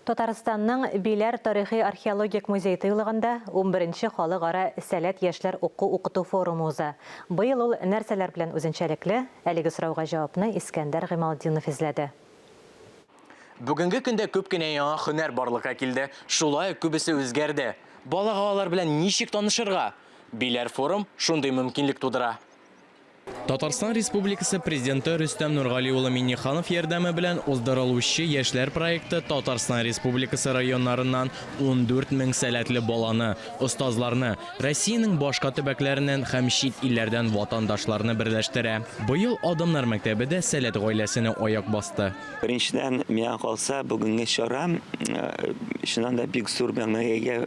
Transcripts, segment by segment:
Татарстанның Биләр тарихи-археологик музей-тыюлыгында унберенче халыкара Сәләт яшьләр уку-укыту форумы уза. Быел ул нәрсәләр белән үзенчәлекле? Әлеге сорауга җавапны Искәндәр Гыймалтдинов эзләде. Бүгенге көндә күп кенә яңа һөнәр барлыкка килде. Шулай ук күбесе үзгәрде. Балага алар белән ничек танышырга? Биләр форум шундый мөмкинлек тудыра. Татарстан Республикасы Президенты Рөстәм Нургали улы Миңнеханов ярдәме белән уздырылучы Яшьләр проекты Татарстан Республикасы районнарыннан 14 мең сәләтле баланы, остазларны, Россиянең башка төбәкләреннән һәм чит илләрдән ватандашларны берләштерә. Быел Адымнар мәктәбе дә Сәләт гаиләсенә аяк басты. Беренчедән, миңа калса, бүгенге чара, чыннан да, бик зур мәгънәгә ия.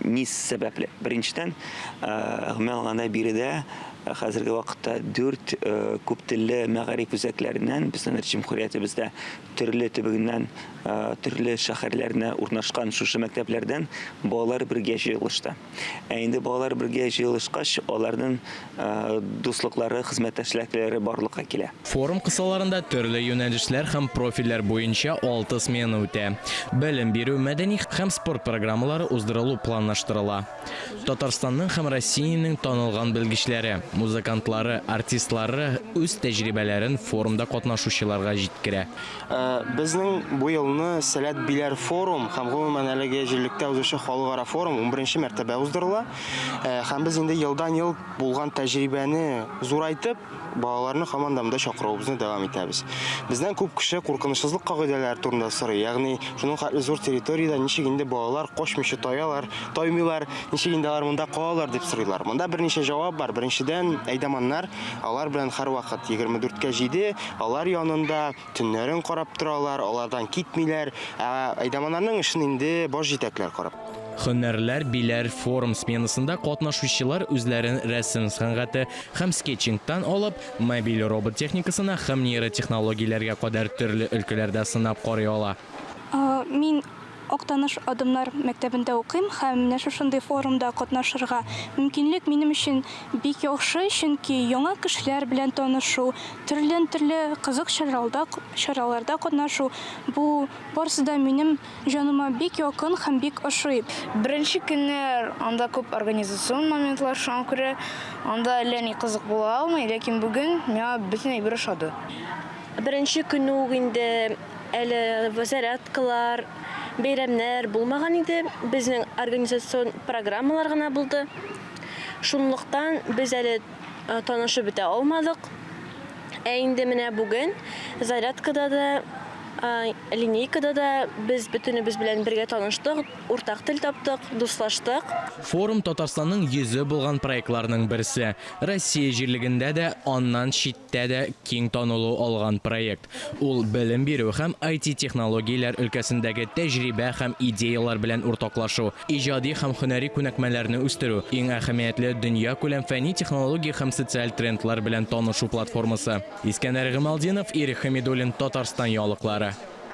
Ни сәбәпле? Беренчедән, гомумән алганда, биредә хәзерге вакытта дүрт күп телле мәгариф үзәкләреннән, безнең җөмһүриятебездә төрле төбегеннән, төрле шәһәрләренә урнашкан шушы мәктәпләрдән балалар бергә җыелышты. Ә инде балалар бергә җыелышкач, аларның дуслыклары, хезмәттәшлекләре барлыкка килә. Форум кысаларында төрле юнәлешләр һәм профильләр буенча алты смена үтә. Белем бирү, мәдәни һәм спорт программалары уздырылу планлаштырыла. Татарстанның һәм Россиянең танылган белгечләре, музыкантлары, артистлары үз тәҗрибәләрен форумда катнашучыларга җиткерә. Безнең бу елны Сәләт Биләр форум һәм гомумән әлеге җирлектә узучы халыкара форум унберенче мәртәбә уздырыла. Һәм без инде елдан-ел булган тәҗрибәне зурайтып, балаларны һаман да монда чакыруыбызны дәвам итәбез. Бездән күп кеше куркынычсызлык кагыйдәләре турында сорый, ягъни шуның хәтле зур территориядә ничек инде балалар качмыйча таялар, таймыйлар, ничек инде алар монда калалар дип сорыйлар. Монда берничә җавап бар. Беренчедән, әйдаманнар, алар белән һәрвакыт 24-кә 7, алар янында, Төннәрен карап торалар, алардан китмиләр. Ә әйдаманнарның эшен инде баш җитәкләр карап. Һөнәрләр Биләр форум сменасында катнашучылар үзләрен рәсем сәнгате һәм скетчингтан алып, мобиль робот техникасына һәм нейротехнологияләргә кадәр төрле өлкәләрдә сынап карый ала. Мин Актаныш Адымнар мәктәбендә укыйм һәм менә шушындый форумда катнашырга мөмкинлек минем өчен бик яхшы, чөнки яңа кешеләр белән танышу, төрледән-төрле кызык чаралда чараларда катнашу, бу барысы да минем җаныма бик якын һәм бик ошый. Беренче көннәр анда күп организацион моментлар, шуңа күрә анда әллә ни кызык була алмый, ләкин бүген миңа бөтен әйбер ошады. Беренче көнне үк инде әле зарядкалар, бәйрәмнәр булмаган иде. Безнең организацион программалар гына булды. Шунлыктан без әле танышып бетә алмадык. Ә инде менә бүген зарядкада да, линейкада да без бөтенебез белән бергә таныштык, уртак тел таптык, дуслаштык. Форум Татарстанның йөзе булган проектларның берсе. Россия җирлегендә дә, аннан читтә тә дә киң танылу алган проект. Ул белем бирү һәм IT-технологияләр өлкәсендәге тәҗрибә һәм идеяләр белән уртаклашу, иҗади һәм һөнәри күнекмәләрне үстерү, иң әһәмиятле дөньякүләм фәнни-технологик һәм социаль трендлар белән танышу платформасы. Искәндәр Гыймалтдинов, Ирек Хәмидуллин, Татарстан яңалыклары.